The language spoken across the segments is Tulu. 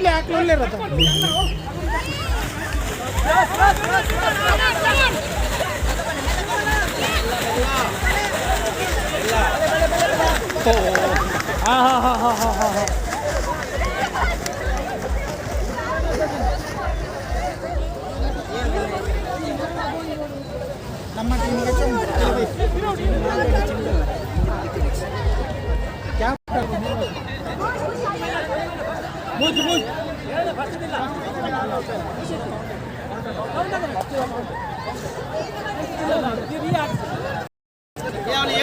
Replay ಹಾಕ್ಲೇ. ಹಾಂ ಹಾಂ ಹಾಂ ಹಾಂ ಹಾಂ ಹಾಂ ಹಾಂ. ನಮ್ಮ ಟೀಮಿಗೆ. ಮೂಜ್ ಮೂಜ್.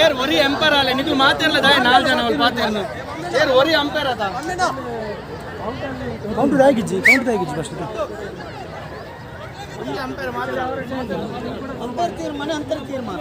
ಏರ್ ಒರಿ ಎಂಪೈರ್ ಅಲ್ಲ ನಿಖಿಲ್ ಮಾತಿರ್ಲ ದಾಯ ನಾಲ್ಕು ಜನ ಅವ್ರು ಪಾತಿರ್ನು ಏರ್ ಒರಿ ಅಂಪೈರ್ ಅದ. ಕೌಂಟರ್ ಆಗಿಜ್ಜಿ, ಕೌಂಟರ್ ಆಗಿಜ್ಜಿ ಫಸ್ಟ್. ಅಂಪೈರ್ ಮಾತ್ರ. ಅಂಪೈರ್ ತೀರ್ಮಾನ, ಅಂತರ ತೀರ್ಮಾನ.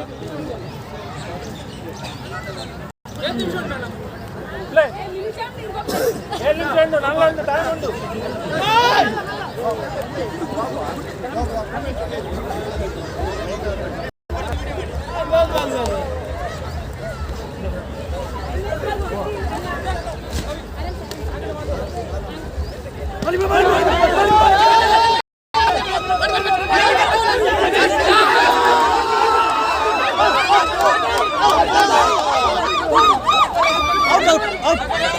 Out out out.